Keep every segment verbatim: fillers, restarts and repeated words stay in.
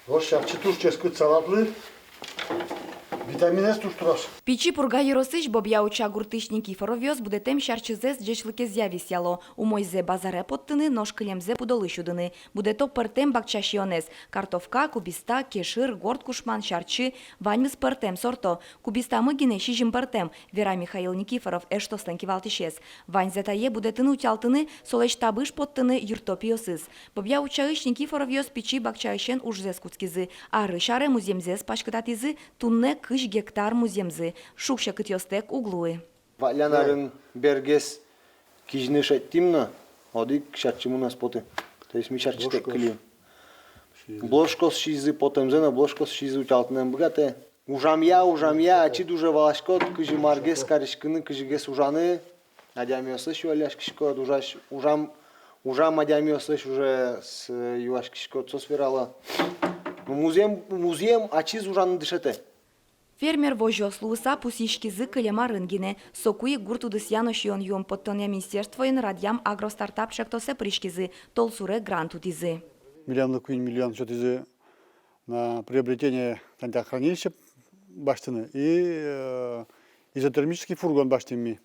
Нош сярчы туж ческыт салатлы, витаминэз туж трос. Пичи Пурга ёросысь Бобья-Уча гуртысь Никифоровъёс будэтэм сярчызэс ӟечлыкезъя висъяло. Умойзэ базаре поттыны, нош кылемзэ пудолы сюдыны. Будэто пӧртэм бакча сиёнэз: картовка, кубиста, кешыр, горд кушман, сярчы. Ваньмыз пӧртэм сорто. Кубистамы гинэ сизьым пӧртэм, вера Михаил Никифоров, эштослэн кивалтӥсез. Ваньзэ тае будэтыны-утялтыны, солэсь табыш поттыны юртто пиосыз. Бобья-Учаысь Никифоровъёс пичи бакчаысен ужзэс кутскизы. Арысь аре музъемзэс паськытатӥзы, туннэ кызь гектар музъемзы. Шуг-секытъёстэк уг луы. Валлян арын бергес кизьыны шедьтӥм но, одӥг сярчымы но ӧз поты. То есть ми сярчытэк кылим. Блошкаос сизьзы, потэмзэ но блошкаос сизьзы, утялтыны ӧм быгатэ. Ужамъя, ужамъя, ачид уже валаськод, кызьы маргес кариськыны, кызьыгес ужаны. Адямиослэсь юалляськиськод, ужась, ужам, ужам адямиослэсь уже с-, юаськиськод, соос верало. Ну, музъем, музъем ачиз ужаны дышетэ. Фермер возьёс луыса пусйиськизы кылем арын гинэ. Соку ик гурт удысъя но сиён-юон поттонъя министерствоен радъям «Агростартап» чектосэ пыриськизы, толсуре грант утӥзы. Миллионлы куинь миллион сётӥзы на приобретение тани та хранилище басьтыны и, э, изотермический фургон басьтӥм ми.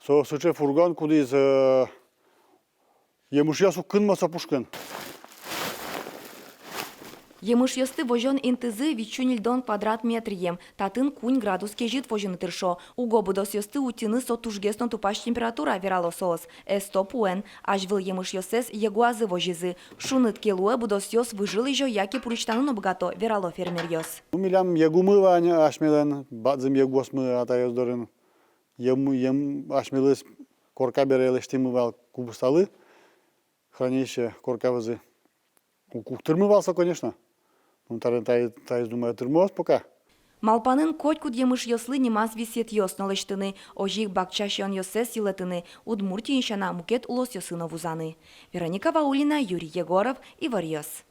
Со сыӵе фургон, кудӥз, э, емышъёс уг кынмо со пушкын. Емышъёсты возён интызы витьсю ньыльдон квадрат метръем, татын куинь градус кезьыт возьыны тыршо. Уго будосъёсты утьыны со тужгес но тупась температура, верало соос. Эсто пуэн. Азьвыл емышъёссэс егуазы возизы. Шуныт ке луэ, будосъёс выжы лызё яке пурысьтаны но быгато, верало фермеръёс. Ну, милям егумы вань асьмелэн, бадӟым егуосмы атайёс дорын. Ем, ем асьмелэсь корка бере лэсьтӥмы вал кубисталы, хранилище корка вӧзы. Уг, уг тырмы вал со, конечно. Ну, таре, таре, таиз, думаю, тырмоз пока. Малпанын котькуд емышъёслы нимаз висъетъёс но лэсьтыны, озьы ик бакча сиёнъёссэс йылэтыны, Удмуртиын сяна мукет улосъёсы но вузаны. Вероника Ваулина, Юрий Егоров, «Иворъёс».